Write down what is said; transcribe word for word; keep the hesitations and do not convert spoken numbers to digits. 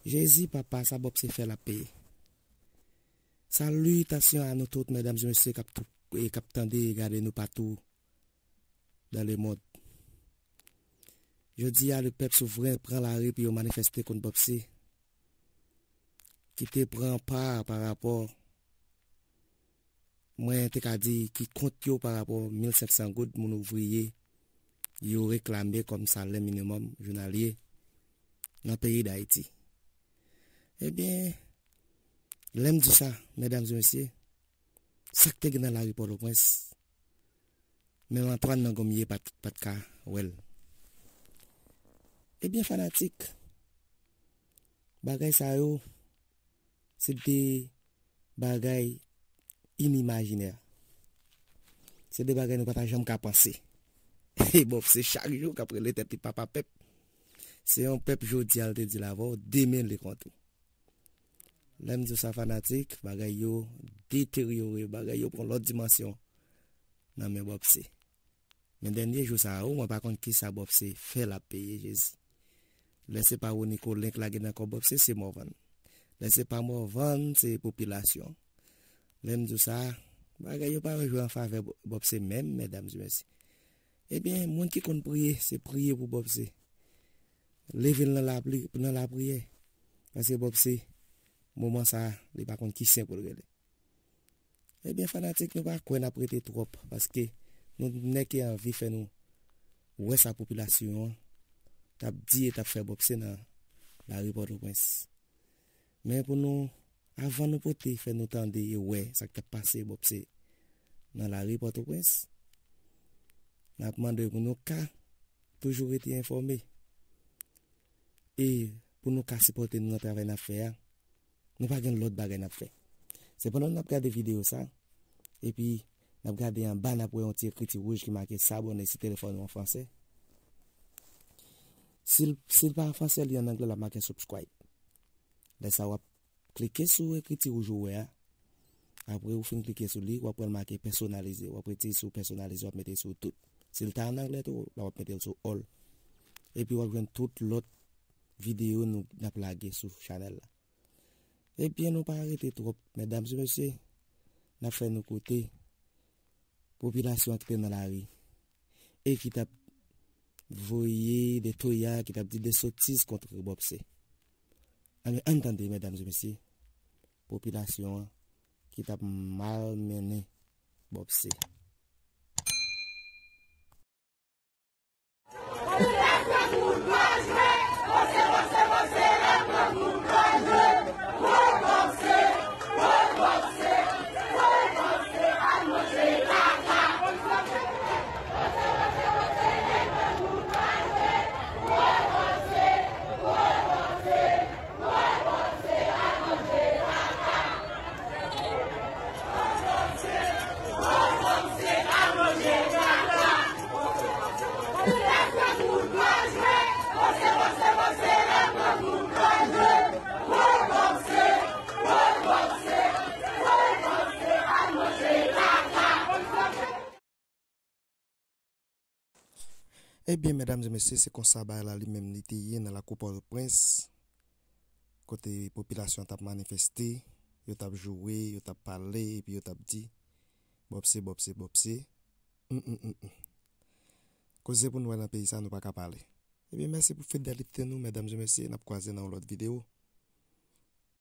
Jezi, papa, sa Bòpse fè l ap peye. Salutations à nous toutes, mesdames et messieurs, k ap tou- e k ap tande e gade nou patou dans le monde. Jodi a, le pèp souvren pran lari pou yo manifeste kont Bòpse, ki te pran pa pa rapò, mwen te ka di, ki kont yo pa rapò mil senk san goud moun ouvriye yo reklame kòm salè minimòm jounalye nan peyi Dayiti. Ebyen, lè m di sa, medam e mesye, sa k te gen nan lari Pòtoprens, menm Antoine nan Gonmye pa t pa t ka wè l. Ebyen, fanatik, bagay sa yo, se de bagay inimajinè. Se de bagay nou pa ta janm ka panse. E Bòpse chak jou k ap rele tèt li papa pèp. Se yon pèp jodi a l te di l avè w, demen li kont ou. Lè m di w sa fanatik, bagay yo deteryore, bagay yo pran lòt dimansyon nan men Bòpse. Men dènye jou sa a, ou, mwen pa konn kisa Bòpse fè l ap peye Jezi. Lè se pa Rony Colin k lage nan kò Bòpse, se Morvan. Lè se pa Morvan, se popilasyon. Lè m di w sa, bagay yo pa jwe an favè Bò- Bòpse menm, medam e mesye. Ebyen, moun ki konn priye, se priye pou Bòpse. Leve l nan lapli- nan lapriyè. Paske Bòpse, moman sa a, li pa konn ki sen pou l rele. Ebyen, fanatik, nou pa kwè n ap rete twòp, paske nou nèk e anvi fè nou wè sa popilasyon an t ap di e t ap fè Bòpse nan lari Pòtoprens. Men pou nou, avan nou pote fè nou tande e wè sa k t ap pase Bòpse nan lari Pòtoprens, n ap mande pou nou ka toujou rete enfòme. E pou nou ka sipòte nou nan travay n ap fè a, nou pa gen lòt bagay n ap fè. Se pandan n ap gade videyo sa, epi n ap gade anba, n ap wè yon ti ekriti wouj ki make s'abonner si telefòn ou an fransè. Si l, si l pa an fransè, li an anglè, l ap make subscribe. Lè sa, w ap klike sou ekriti wouj ou wè a. Apre ou fin klike sou li, w ap wè l make pèsonalize. W ap retire sou pèsonalize, w ap mete sou tout. Si l ta an anglè tou, la w ap mete l sou all. Epi w ap jwenn tout lòt videyo nou n ap lage sou chanèl la. Ebyen, nou pa rete twòp, medam e mesye, n ap fè nou koute popilasyon an ki te nan lari e ki t ap voye de toya, ki t ap di de sotiz kont Bòpse. Anben, ann tande, medam e mesye, popilasyon an ki t ap malmennen Bòpse. Ebyen, medam e mesye, se konsa bagay la li menm li te ye nan lakou Pòtoprens, kote popilasyon t ap manifeste, yo t ap joure, yo t ap pale, epi yo t ap di, Bòpse, Bòpse, Bòpse. Mm, mm, mm, mm. Koze pou nou wè nan peyi sa, nou pa ka pale. Ebyen, mèsi pou fidelite nou, medam e mesye, n ap kwaze nan yon lòt videyo.